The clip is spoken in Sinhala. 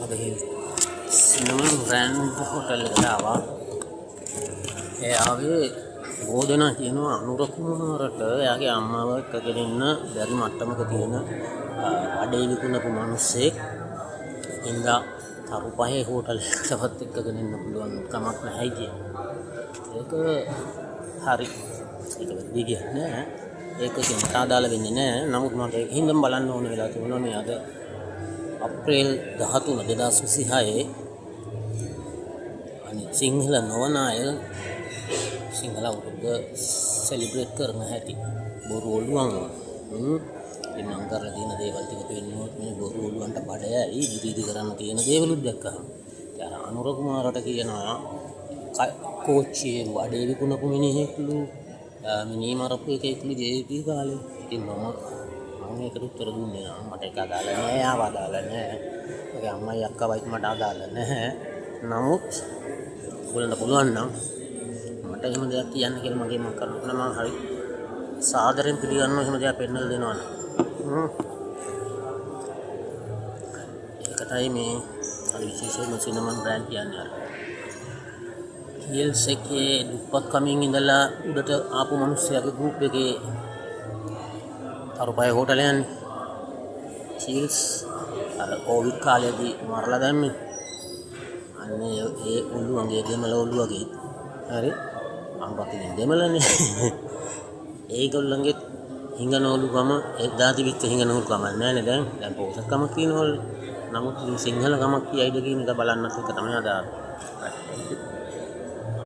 අද සිනමන් ග්‍රෑන්ඩ් හෝටල් එකට ආවා. ඒ ආවේ බොහෝ දෙනා කියනවා අනුර කුමාරට එයාගේ අම්මව එක්කගෙන ඉන්න බැරි මට්ටමක තියෙන වඩේ විකුණපු මිනිස්සෙක්. ඒකින්ද තරු පහේ හෝටල් එකකටවත් එක්කගෙන ඉන්න පුළුවන් කමක් නැහැ කියන. ඒක හරි. ඒක වැරදි කියන්නේ නෑ. ඒක ඉතින් මට අදාළ වෙන්නේ නෑ. නමුත් මට ඒක හින්දාම බලන්න ඕන වෙලා තිබුණා මේ අද අප්‍රේල් 13 2026 අනිත් සිංහල නොවන අය සිංහල අවුරුද්ද සෙලිබ්‍රේට් කරන හැටි බොරු ඔළුවන්. ඉතින් මං කරලා තියෙන දේවල් ටික පෙන්නුවොත් මේ බොරු ඔළුවන්ට බඩයයි ඉදිරි කරන්න තියෙන දේවලුත් දැක්කහම. ඉතින් අර අනුර කුමාරට කියනවා කෝච්චියේ වඩේ විකුණපු මිනිහෙක්ලු, මිනී මරපු එකෙක්ලු ජේපී කාලේ. ඉතින් මම ඒකට උත්තර දුන්නේ නෑ. මට ඒක අදාළ නෑ, එයාව අදාළ නෑ. මගේ අම්මයි අක්කවයි මට අදාළ නැහැ. නමුත් ඔයගොල්ලන්ට පුළුවන් නම් මට එහෙම දෙයක් කියන්න කියලා මගේ මං කරනවා නම් මං හරි සාදරයෙන් පිළිගන්නවා එහෙම දෙයක් පෙන්නලා දෙනවා නම්. ඒකටයි මේ අර විශේෂයෙන්ම සිනමන් බ්‍රෑන්ඩ් කියන්නේ. අර හීල්ස් එකේ දුප්පත් කමින් ඉඳලා උඩට ආපු මිනිස්සයාගේ ගෲප් එකේ තරුපය හෝටල යන්නේ. චීල්ස් අර කොවිඩ් කාලේදී මරලා දැම්මේ. අන්න ඒ ඔළුවගේ දෙමළ ඔළුවගේ හරි අම්බා දෙමළනේ. ඒගොල්ලන්ගේ හිඟන ඔළුකම එදා තිබිච්ච හිඟන ඔළුකම නෑනේ දැන්. දැන් පොහොසත්කමක් තියෙනවලු. නමුත් ඉතින් සිංහල කමක් කියයිද කියන එක බලන්නත් එක තමයි අද ආවේ.